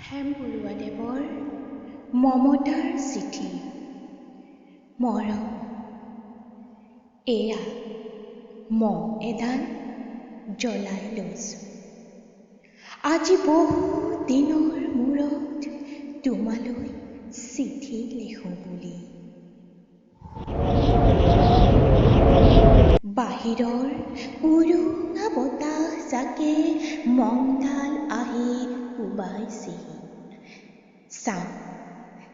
হেম বৰুৱাদেৱৰ মমতাৰ চিঠি। মৰম, এয়া মম এডাল জ্বলাই লৈছোঁ। আজি বহু দিনৰ মূৰত তোমালৈ চিঠি লিখোঁ বুলি। বাহিৰৰ উৰুঙা বতাহজাকে মমডাল আহি কোবাইছেহি। চাওঁ,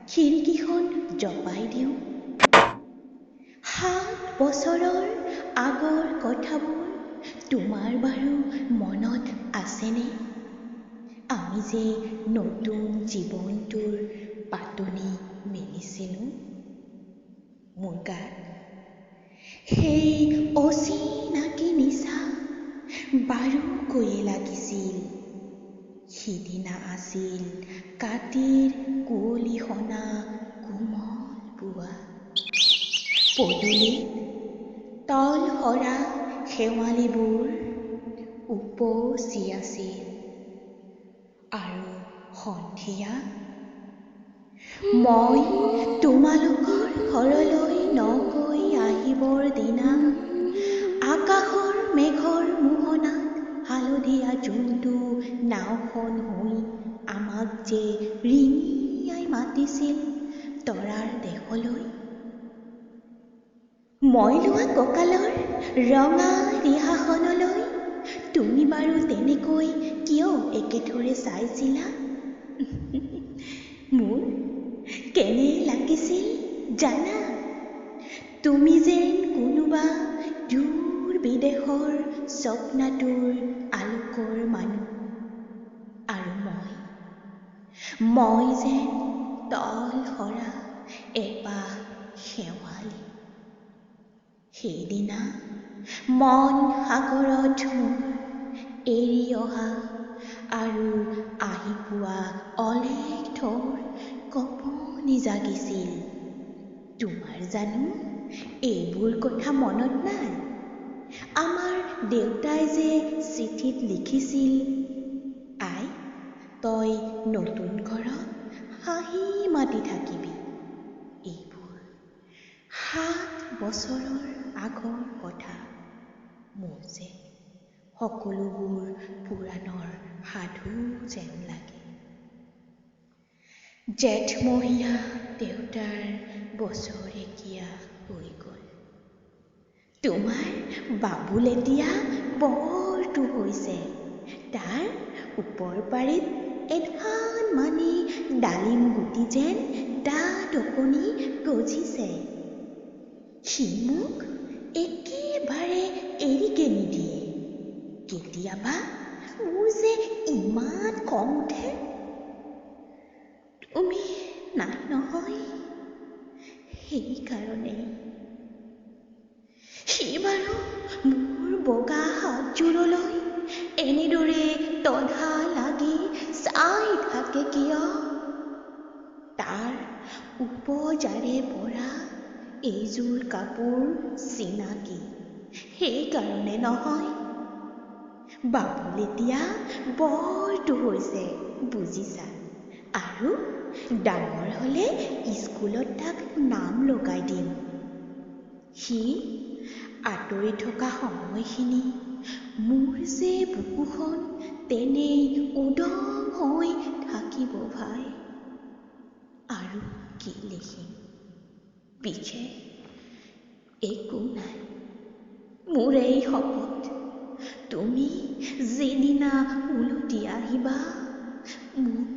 খিৰিকীখন জপাই দিওঁ। 7 বছৰৰ আগৰ কথাবোৰ তোমাৰ বাৰু মনত আছেনে? আমি যে নতুন জীৱনটোৰ পাতনি মেলিছিলোঁ। মোৰ গাত সেই অচিনাকি নিচা বাৰুকৈয়ে লাগিছিল। সিদিনা আছিল কাতিৰ কুঁৱলী সনা কোমল পুৱা। পদূলিত তল সৰা শেৱালিবোৰ উপচি আছিল। আৰু সন্ধিয়া মই তোমালোকৰ ঘৰলৈ নগৈ আহিবৰ দিনা আকাশৰ মেঘৰ মোহনাত হালধীয়া জোনটো নাওখন হৈ আমাক যে ৰিঙিয়াই মাতিছিল তৰাৰ দেশলৈ। মই লোৱা কঁকালৰ ৰঙা ৰিহাখনলৈ তুমি বাৰু তেনেকৈ কিয় একেথৰে চাইছিলা? মোৰ কেনে লাগিছিল জানা? তুমি যেন কোনোবা দূৰ বিদেশৰ স্বপ্নাতুৰ আলোকৰ মানুহ, আৰু মই যেন তল সৰা এপাহ শেৱালি। সেইদিনা মন সাগৰত মোৰ এৰি অহা আৰু আহি পোৱা অলেখ ঢৌৰ কঁপনি জাগিছিল। তোমাৰ জানো এইবোৰ কথা মনত নাই? আমাৰ দেউতাই যে চিঠিত লিখিছিল, আই তই নতুন ঘৰত হাঁহি মাতি থাকিবি। এইবোৰ 7 বছৰৰ আগৰ কথা। মোৰ যে সকলোবোৰ পুৰাণৰ সাধু যেন লাগে। জেঠমহীয়া দেউতাৰ বছৰেকীয়া হৈ গ'ল। তোমাৰ বাবুল এতিয়া বৰটো হৈছে। তাৰ ওপৰ পাৰিত এধান মানি ডালিম গুটি যেন দাঁত অকণি গজিছে। সি মোক একেবাৰে এৰিকে নিদিয়ে। কেতিয়াবা মোৰ যে ইমান খং উঠে। তুমি নাই নহয়, সেইকাৰণেই। সি বাৰু মোৰ বগা হাতযোৰলৈ এনেদৰে তধা লাগি চাই থাকে কিয়? তাৰ উপজাৰে পৰা এইযোৰ কাপোৰ চিনাকি, সেইকাৰণে নহয়। বাবুল এতিয়া বৰটো হৈছে বুজিছা, আৰু ডাঙৰ হ'লে স্কুলত তাক নাম লগাই দিম। সি আঁতৰি থকা সময়খিনি মোৰ যে বুকুখন তেনেই উদং হৈ থাকিব ভাই। আৰু কি লিখিম, বিশেষ একো নাই। মোৰ এই শপত, তুমি যিদিনা উলটি আহিবা মোক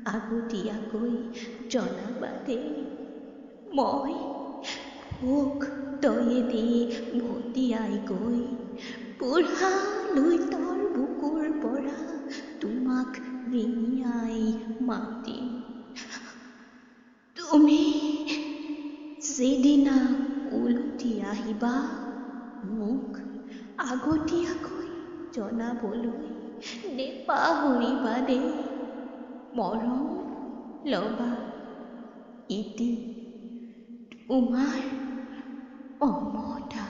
আগতীয়াকৈ জনাবা দেই। মই শোক দয়েদি ভটিয়াই গৈ বুঢ়া লুইতৰ বুকুৰ পৰা তোমাক ৰিঙিয়াই মাতিম। তুমি যিদিনা উলটি আহিবা মোক আগতীয়াকৈ জনাবলৈ নেপাহৰিবা দেই। মৰম ল'বা। ইতি তোমাৰ মমতা।